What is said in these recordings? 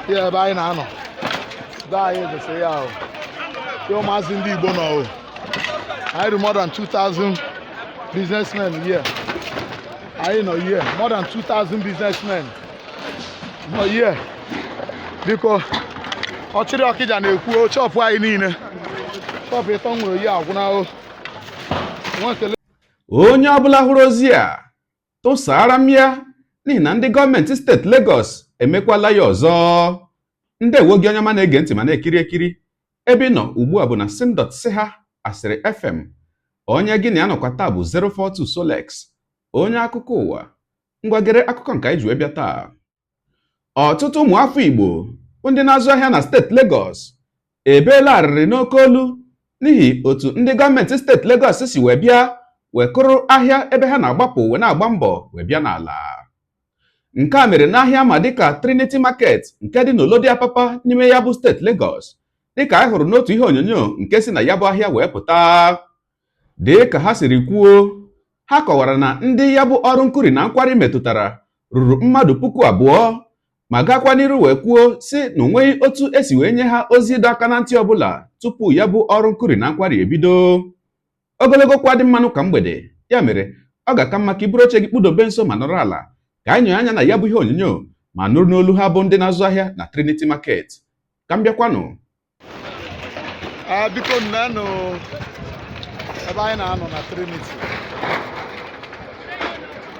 Ihe ebe anyị na-anọ be anyị gosi ya ahụ ihe ụmụazị ndị Igbo nọ o. Anyị rụ more than 2000 businessmen here. Anyị nọ here, more than 2000 businessmen nọ here. Biko, ọchịrị Ọkịja na-ekwu o, shop anyị niile, shop ịtọ nwere ihe agwụna o. Nwa nkele. Onye ọbụla hụrụ ozi a, tụsara m ya, n'ihi na ndị gọọmenti steeti Lagos emekwala ya ọzọ. Ndewo gị, onye ọma na-ege ntị ma na-ekiri ekiri. Ebe ị nọ ugbu a bụ na sim.si ha Asịrị FM. Onye gị na ya nọkwa taa bụ 042 Solex, onye akụkọ ụwa. Ngwagere akụkọ nke anyị ji wee bịa taa. Ọtụtụ ụmụafọ Igbo bụ ndị na-azụ ahịa na steeti Lagos ebeela arịrị n'oke olu n'ihi otu ndị gọọmenti steeti Lagos si wee bịa wee kụrụ ahịa ebe ha na-agbapụ wee na-agba mbọ wee bịa n'ala. Nke a mere n'ahịa ma dịka Trinity Market nke dị n'Olodi Apapa n'ime ya bụ steeti Lagos, dịka anyị hụrụ n'otu ihe onyonyo nke si na ya bụ ahịa wee pụta. Dị ka ha siri kwuo, ha kọwara na ndị ya bụ ọrụ nkuri na nkwari metụtara ruru mmadụ 2000, ma gakwa n'iru wee kwuo si na onweghị otu esi wee nye ha ozi ịdọ aka na ntị ọbụla tupu ya bụ ọrụ nkuri na nkwari ebido. Ogologo kwa dị mmanụ ka mgbede ya mere ọ ga-aka mma ka iburu oche gị kpụdobe nso ma nọrọ ala ka anyị nyoo anya na ya bụ ihe onyonyo ma nụrụ n'olu ha bụ ndị na-azụ ahịa na Trinity Market. Ka m bịakwanụ. Ah, biko, nnenụ ebe anyị na-anọ na Trinity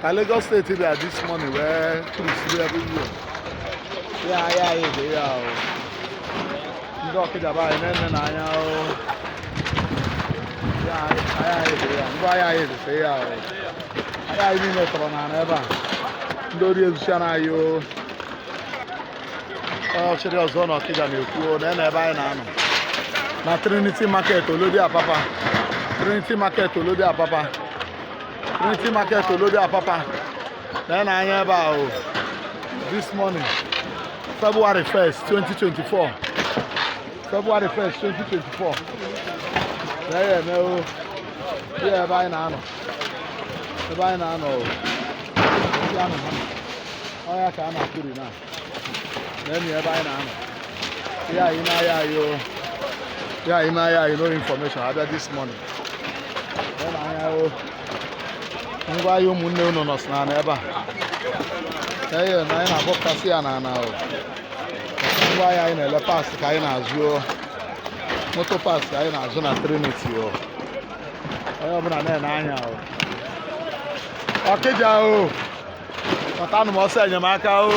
ka Lagos steeti bịa this morning wee kụrisiri everywhere. Ya ahịa anyị dị ya o. Ndị Ọkịja be anyị na-ene n'anya o. Ya ahịa anyị dị ya, ngwa ahịa anyị dị ya o. Ahịa anyị niile tọrọ n'ala ebe a. Ndị ori ezuchiara anyị o. Ọchịrị ọzọ na Ọkịja na-ekwu o, na ebe anyị na-anọ na Trinity Market, Olodi Apapa. Trinity Market, Olodi Apapa. Trinity Market, Olodi Apapa. Na anya ebe a o. This morning, February 1st, 2024. February 1st, 2024. Na ya eme o. Ihe ebe anyị na-anọ. Ebe anyị na-anọ o. Esi anọ ha. Ọya ka a na-akụri na. Na ebe anyị na-anọ. Ihe anyị n'ahịa anyị o. Ya ime ahịa anyị, no information abịa this morning. Ya na anya o. Ngwa ahịa ụmụnne unu nọ n'ala ebe a. Ya ihe na anyị na-abọpụtasị ya n'ala o. Ngwa ahịa anyị na-ele, parts ka anyị na-azụ o. Moto parts ka anyị na-azụ na Trinity o. Onye ọbụla na-ene anya o. Ọkịja o. Gbatanụ m ọsọ enyemaka o.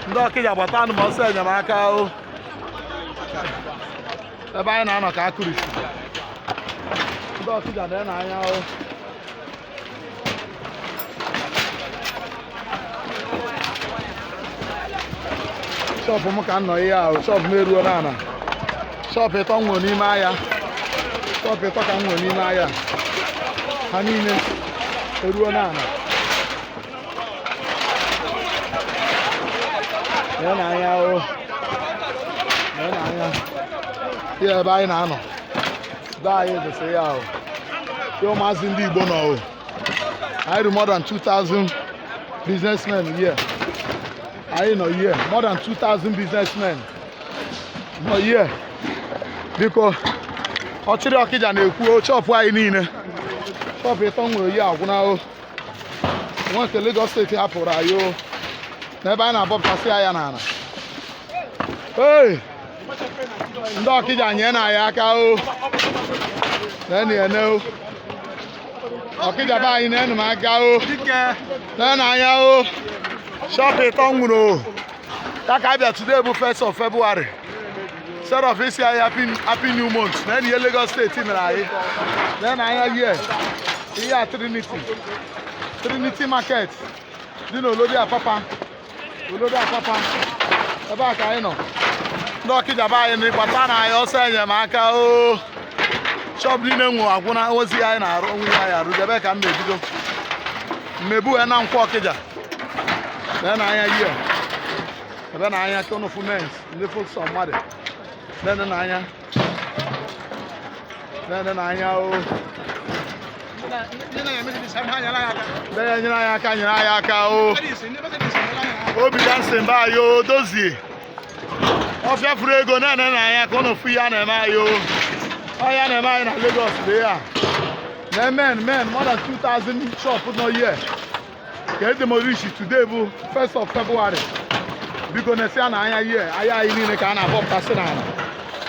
Ndị Ọkịja, gbatanụ m ọsọ enyemaka o. Ebe anyị na-anọ ka akụrisi. Ndị Ọkịja, na anya o. Shop m ka m nọ ihe ahụ, shop m eruo n'ala. Shop ịtọ m nwere n'ime ahịa, shop ịtọ ka m nwere n'ime ahịa, ha niile eruo n'ala. Lee n'anya o, lee n'anya ihe ebe anyị na-anọ be anyị gosi ya o. Ihe ụmụazị ndị Igbo nọ o. Anyị rụ more than 2000 businessmen here. Anyị nọ here, more than 2000 businessmen nọ here. Biko, ọchịrị Ọkịja na-ekwu o, shop anyị niile, shop ịtọ nwere ihe agwụna o. Nwa nke Lagos steeti hapụrụ anyị o, n'ebe anyị na-abọpụtasị ya n'ala. Hey! Ndị Ọkịja, nye na anyị aka o. Nenu ene o. Ọkịja be anyị, nenu m aka o. Nenu anya o. Shop ịtọ nwụrụ o. Ya ka abịa today bụ 1st of February. Instead of isi anyị happy, happy new month. Nenu ihe Lagos steeti mere anyị. Nenu anya here. Ihe a Trinity. Trinity Market dị n'Olodi Apapa. Olodi Apapa. Ebe a ka anyị nọ. Ndị Ọkịja be anyị, gbata na anyị ọsọ enyemaka o. Shop niile nwụ agwụna ozi anyị na-arụ onwe anyị arụ ebe ka m na-ebido mmebu ya na Nkwọ Ọkịja. Lee na anya yie ebe na anya ka unu fụ mens ndị fụ sọ mmadụ. Lee na anya, lee na anya o. Ndị na-enyere anyị aka, nyere anyị aka o. Obi dancing be anyị o, dozie. Ọfịa furu ego na-ene na anya ka ụnụ fụ ihe a na-eme anyị o. Ọhịa na-eme anyị na Lagos dị ya. Na men more than 2000 shop nọ here ka e demolish today bụ 1st of February. Biko, na-esi na anya here, ahịa anyị niile ka a na-abọpụtasị n'ala.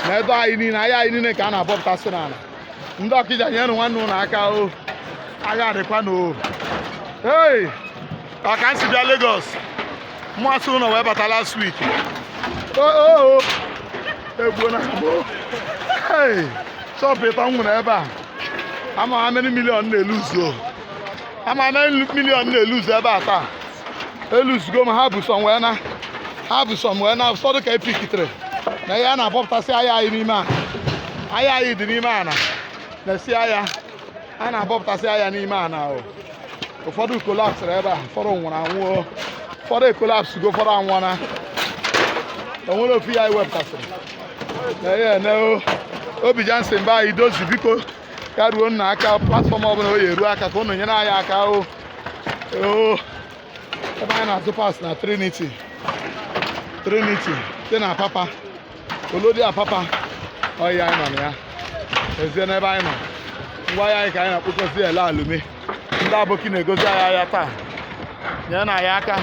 Na ebe anyị niile, ahịa anyị niile ka a na-abọpụtasị n'ala. Ndị Ọkịja, nyere nwanne ụlọ aka o. Agha adịkwa n'o. Hey! Ka ka m si bịa Lagos, mmasị ụlọ wee bata last week. O o o egbuo na mbụ. Hey! Shop ịtọ m nwere ebe a. Ama how many million na-eluzu o. Ama how many million na-eluzu ebe a taa. Eluzugo m ha bụ sọm wee na. Ha bụ sọm wee na ụfọdụ ka epikitere. Na ihe a na-abọpụtasị ahịa anyị n'ime a. Ahịa anyị dị n'ime ana. Na-esi ahịa. A na-abọpụtasị ahịa n'ime ana o. Ụfọdụ collapsịrị ebe a, ụfọdụ nwụrụ anwụ o. Ụfọdụ ecollapsịgo, ụfọdụ anwụọna. O nwere ofu ya anyị wepụtasịrị. Na ihe ene o. Obi Johnson be anyị dozi, biko, ka ruo nna aka platform ọbụla o yi eru aka ka ụnụ nyere anyị aka o. O ebe anyị na-azụ parts na Trinity, Trinity dị na Apapa, Olodi Apapa. Ọhịa anyị nọ na ya ezie n'ebe anyị nọ. Ngwa ahịa anyị ka anyị na-akpụkọzi ele alụme. Ndị aboki na-egozi anyị ahịa taa. Nyere na anyị aka,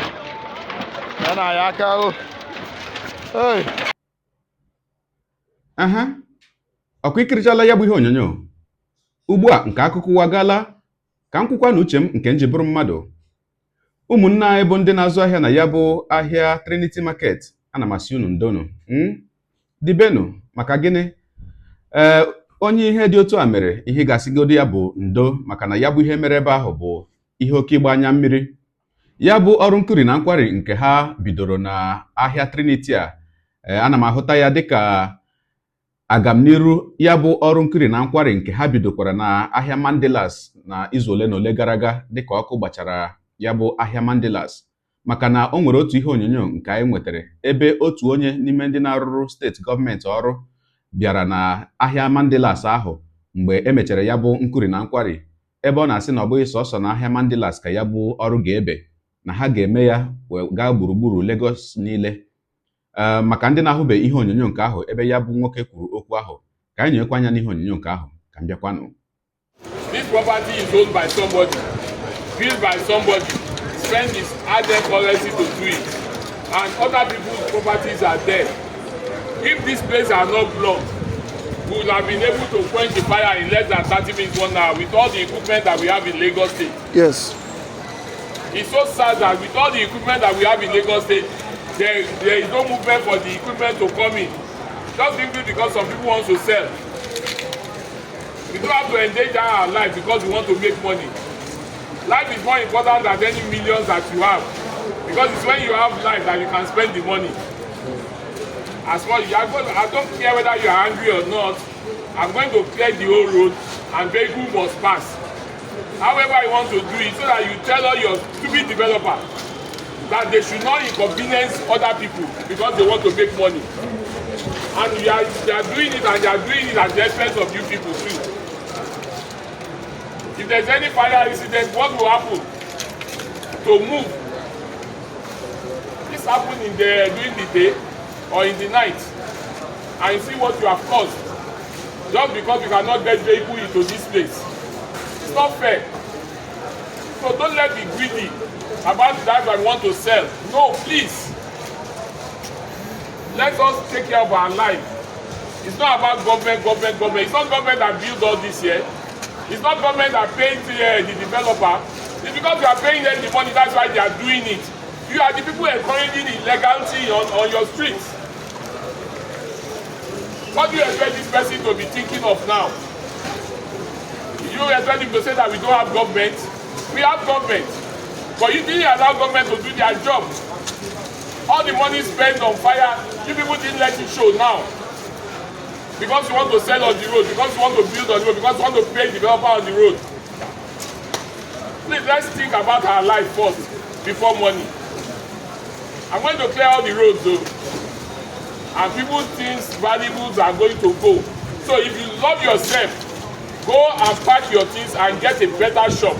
nyere na anyị aka o. Hey! Aha, ọkwa ikirichala ya bụ ihe onyonyo ugbu a nke akụkọ ụwa gaala. Ka m kwukwa na uche m nke nji bụrụ mmadụ, ụmụnne anyị bụ ndị na-azụ ahịa na ya bụ ahịa Trinity Market, ana m asị unu ndonu, Dibenu maka gịnị? Ee, onye ihe dị otu a mere, ihe ga-asịgodo ya bụ ndo, maka na ya bụ ihe mere ebe ahụ bụ ihe oke ịgba anya mmiri. Ya bụ ọrụ nkuri na nkwari nke ha bidoro na ahịa Trinity a, ee, ana m ahụta ya dịka agamniru. Ya bụ ọrụ nkiri na nkwari nke ha bidokwara na ahịa Mandilas na izu ole na ole gara aga, dịka ọkụ gbachara ya bụ ahịa Mandilas, maka na o nwere otu ihe onyonyo nke anyị nwetara ebe otu onye n'ime ndị na-arụrụ steeti gọọmenti ọrụ bịara na ahịa Mandilas ahụ mgbe e mechara ya bụ nkuri na nkwari, ebe ọ na-asị na ọ bụghị sọsọ na ahịa Mandilas ka ya bụ ọrụ ga-ebe, na ha ga-eme ya wee gaa gburugburu Lagos niile. Ee, maka ndị na-ahụbe ihe onyonyo nke ahụ ebe ya bụ nwoke kwuru okwu ahụ, ka anyị nyekwa anya n'ihe onyonyo nke ahụ ka m bịakwanụ. This property is owned by somebody, built by somebody, spend his hard-earned currency to do it, and other people's properties are there. If these places are not blocked, we would have been able to quench the fire in less than 30 minutes, one hour, with all the equipment that we have in Lagos State. It's so sad that with all the equipment that we have in Lagos State, there is no movement for the equipment to come in. Just simply because some people want to sell. We don't have to endanger our life because we want to make money. Life is more important than any millions that you have. Because it's when you have life that you can spend the money. As well, you are going, I don't care whether you are angry or not, I'm going to clear the whole road and vehicle must pass. However you want to do it, so that you tell all your stupid developer that they should not inconvenience other people because they want to make money. And they are doing it, and they are doing it at the expense of you people too. If there's any fire incident, what will happen? To move. This happen in the during the day or in the night. And you see what you have caused. Just because you cannot get vehicle into this place. It's not fair. So don't let be greedy about that I want to sell. No, please. Let us take care of our life. It's not about government, government, government. It's not government that build all this here. It's not government that pays the developer. It's because you are paying them the money, that's why they are doing it. You are the people encouraging illegality on your streets. What do you expect this person to be thinking of now? You expect him to say that we don't have government? We have government. But you didn't allow government to do their job. All the money spent on fire, you people didn't let it show now. Because you want to sell on the road, because you want to build on the road, because you want to pay developer on the road. Please, let's think about our life first before money. I'm going to clear all the roads though. And people things valuables are going to go. So if you love yourself, go and pack your things and get a better shop.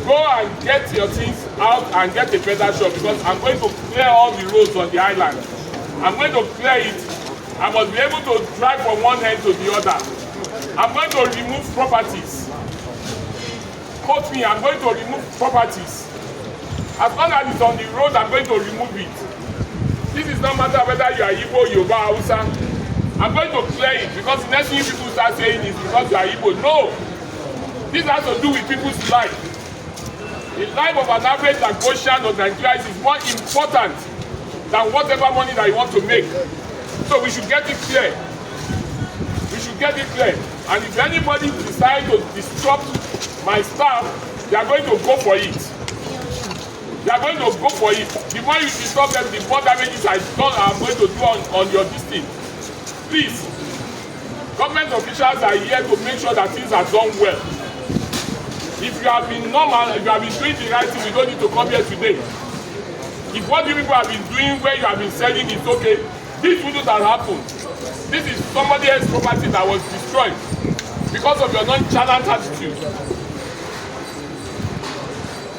Go and get your things out and get a better shop, because I'm going to clear all the roads on the island. I'm going to clear it. I must be able to drive from one end to the other. I'm going to remove properties. Quote me, I'm going to remove properties. As long as it's on the road, I'm going to remove it. This is no matter whether you are Igbo, Yoruba, Hausa. I'm going to clear it because the next thing people start saying is because you are Igbo. No! This has to do with people's life. The life of an average Lagosian or Nigerian is more important than whatever money that you want to make. So we should get it clear. We should get it clear. And if anybody decides to disrupt my staff, they are going to go for it. They are going to go for it. The more you disturb them, the more damages I'm going to do on your this thing. Please, government officials are here to make sure that things are done well. If you have been normal, if you have been doing the right thing, we don't need to come here today. If what you people have been doing where you have been selling is okay, this wouldn't have happened. This is somebody else's property that was destroyed because of your nonchalant attitude.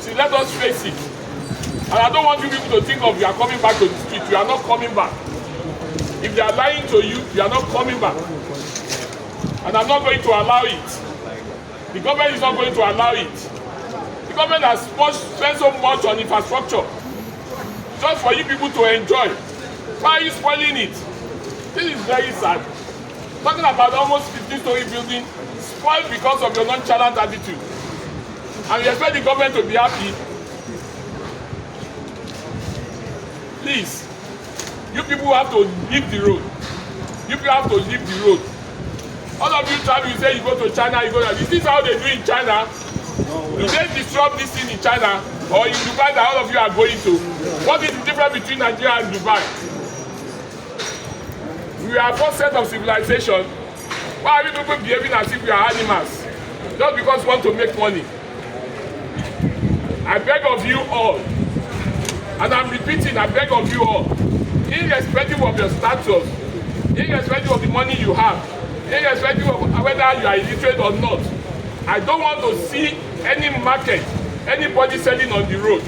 See, let us face it. And I don't want you people to think of you are coming back to the street. You are not coming back. If they are lying to you, you are not coming back. And I'm not going to allow it. The government is not going to allow it. The government has spent so much on infrastructure just for you people to enjoy. Why are you spoiling it? This is very sad. Talking about almost 15-story building spoiled because of your nonchalant attitude. And you expect the government to be happy? Please, you people have to leave the road. You people have to leave the road. All of you travel, you say you go to China, you go to... Is this how they do in China? Do they disrupt this thing in China or in Dubai that all of you are going to? What is the difference between Nigeria and Dubai? We are first set of civilization. Why are you people behaving as if we are animals? Just because we want to make money. I beg of you all, and I'm repeating, I beg of you all, irrespective of your status, irrespective of the money you have, irrespective of whether you are illiterate or not, I don't want to see any market, anybody selling on the road.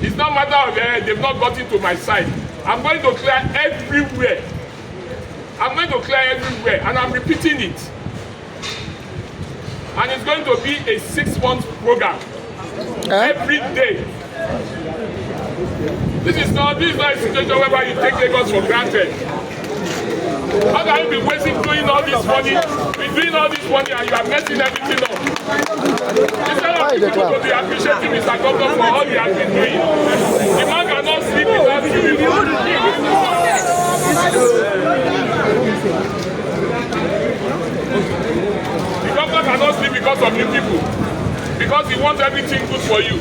It's not matter of they've not gotten to my side. I'm going to clear everywhere. I'm going to clear everywhere, and I'm repeating it. And it's going to be a 6-month program. Eh? Every day. This is not a situation whereby you take Lagos for granted. How can you be wasting doing all this money? Be doing all this money and you are messing everything up. Instead of people to be appreciating Mr. Governor for all he has been doing. The man cannot sleep without you people. The governor cannot sleep because of you people. Because he wants everything good for you.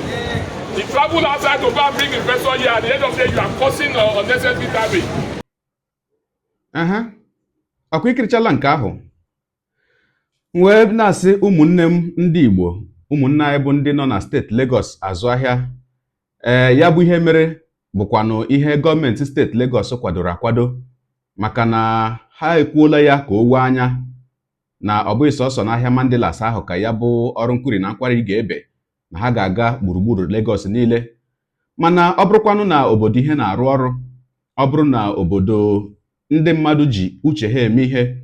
He traveled outside to go and bring investor here. At the end of the day, you are causing unnecessary damage. Aha, ọkwa ikirichala nke ahụ wee na-asị ụmụnne m ndị Igbo, ụmụnne anyị bụ ndị nọ na steeti Lagos azụ ahịa. Ee, ya bụ ihe mere bụkwanụ ihe gọọmenti steeti Lagos kwadoro akwado, maka na ha ekwuola ya ka o wee anya na ọ bụghị sọsọ n'ahịa Mandilas ahụ ka ya bụ ọrụ nkuri na nkwari ga-ebe, na ha ga-aga gburugburu Lagos niile. Mana ọ bụrụkwanụ na obodo ihe na-arụ ọrụ, ọ bụrụ na obodo ndị mmadụ ji uche ha eme ihe,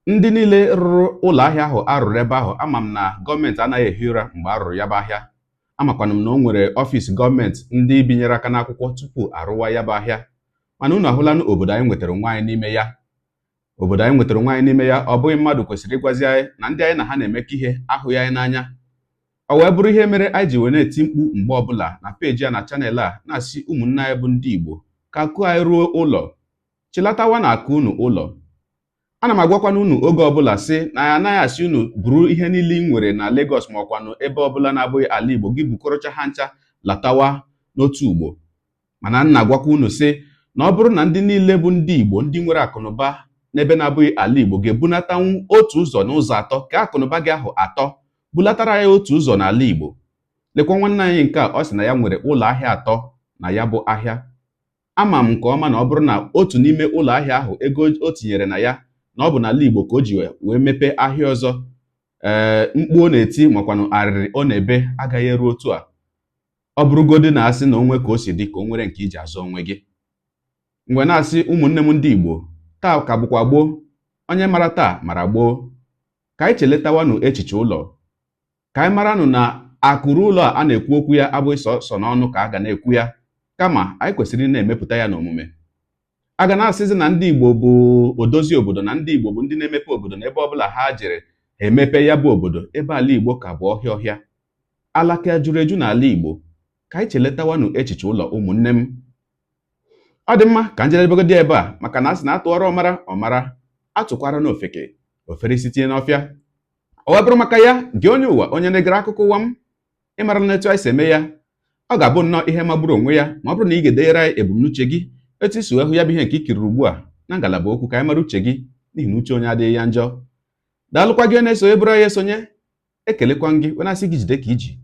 ndị niile rụrụ ụlọ ahịa ahụ arụrụ ebe ahụ, ama m na gọọmenti anaghị ehi ụra mgbe a rụrụ ya bụ ahịa. Amakwana m na o nwere ọfịs gọọmenti ndị binyere aka n'akwụkwọ tupu arụwa ya bụ ahịa. Mana unu ahụlanụ obodo anyị nwetara onwe anyị n'ime ya. Obodo anyị nwetara onwe anyị n'ime ya, ọ bụghị mmadụ kwesịrị ịgwazi anyị na ndị anyị na ha na-emekọ ihe ahụghị anyị n'anya. Ọ wee bụrụ ihe mere anyị ji wee na-eti mkpu mgbe ọbụla na peji a na channel a, na-asị ụmụnne anyị bụ ndị Igbo ka akụ anyị ruo ụlọ, chilatawa na akụ unu ụlọ. Ana m agwakwana unu oge ọbụla sị na ya anaghị asị unu buru ihe niile ị nwere na Lagos ma ọkwanụ ebe ọbụla na-abụghị ala Igbo gị bukọrọcha ha ncha latawa n'otu ugbo. Mana nna agwakwa unu sị na ọ bụrụ na ndị niile bụ ndị Igbo ndị nwere akụnụba n'ebe na-abụghị ala Igbo ga-ebunatanwu otu ụzọ n'ụzọ atọ ka akụnụba gị ahụ atọ bulatara ya otu ụzọ n'ala Igbo. Lekwa nwanne anyị nke a, ọ sị na ya nwere ụlọ ahịa atọ na ya bụ ahịa. Ama m nke ọma na ọ bụrụ na otu n'ime ụlọ ahịa ahụ ego o tinyere na ya na ọ bụ n'ala Igbo ka o ji wee mepee ahịa ọzọ, ee, mkpu ọ na-eti makwanụ arịrị ọ na-ebe agaghị eru otu a. Ọ bụrụgodị na asị na onwe ka o si dị ka o nwere nke iji azụ onwe gị. Mgbe na-asị ụmụnne m ndị Igbo, taa ka bụkwa gboo, onye mara taa mara gboo. Ka anyị cheletawanụ echiche ụlọ, ka anyị maranụ na akụrụ ụlọ a na-ekwu okwu ya abụghị sọsọ n'ọnụ ka a ga na-ekwu ya, kama anyị kwesịrị ị na-emepụta ya n'omume. A ga na-asịzi na ndị Igbo bụ odozi obodo, na ndị Igbo bụ ndị na-emepe obodo, na ebe ọbụla ha jere ha emepe ya bụ obodo, ebe ala Igbo ka bụ ọhịa ọhịa. Alaka juru eju n'ala Igbo. Ka anyị cheletawanụ echiche ụlọ, ụmụnne m. Ọ dị mma ka njedebegodi ebe a, maka na a sị na atụọrọ ọmara ọmara, atụkwara n'ofeke ofere isi tinye n'ọfịa. O wee bụrụ maka ya, gị onye ụwa, onye na-egere akụkọ ụwa m, ịmara na etu anyị si eme ya, ọ ga-abụ nnọọ ihe magburu onwe ya ma ọ bụrụ na ị ga-edenyere anyị ebumnuche gị, etu isi wee hụ ya bụ ihe nke i kiriri ugbu a na ngalaba okwu, ka anyị mara uche gị, n'ihi na uche onye adịghị ya njọ. Daalụkwa gị na-esonye bụrụ anyị esonye, ekelekwa gị wee na-asị gị jide ka iji.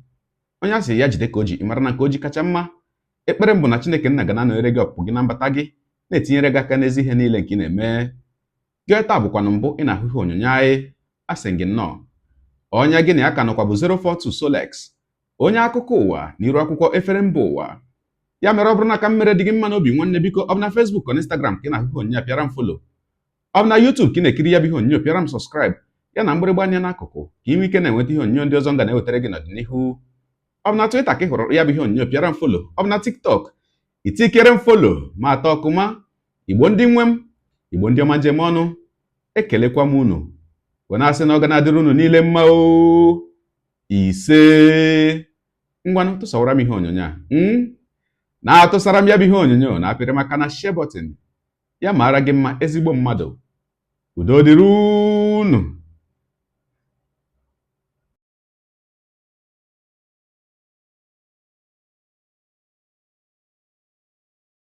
Onye a sị ya jide ka o ji, ị mara na nke o ji kacha mma. Ekpere m bụ na Chineke nna ga na-anọnyere gị ọpụpụ gị na mbata gị, na-etinyere gị aka n'ezi ihe niile nke ị na-eme. Gị taa bụkwanụ mbụ ị na-ahụ ihe onyonyo anyị, asị gị nnọọ. Onye gị na ya ka nọkwa bụ 042 Solex, onye akụkọ ụwa n'iru akwụkwọ efere mba ụwa. Ya mere, ọ bụrụ na ka m mere dị gị mma n'obi, nwanne, biko, ọ bụ na Facebook ọ na Instagram ka ị na-ahụ ihe onyonyo a, pịara m follow. Ọ bụ na YouTube ka ị na-ekiri ya bụ ihe onyonyo, pịara m subscribe, ya na mgbịrịgba anya n'akụkụ, ka ị nwee ike na-enweta ihe onyonyo ndị ọzọ m ga na-ewetara gị n'ọdịnihu. Ọ bụ na Twitter ka ị hụrụ ya bụ ihe onyonyo, pịara m follow. Ọ bụ na TikTok, itikere m follow ma atọ ọkụma. Igbo ndị nwe m, Igbo ndị ọma, njem ọnụ, ekelekwa m unu wee na-asị na ọ ga na-adịrị unu niile mma o. Ise, ngwanụ, tụsawara m ihe onyonyo a, na-atụsara m ya bụ ihe onyonyo, na-apịrị maka na share button. Ya mara gị mma, ezigbo mmadụ. Udo dịrị unu.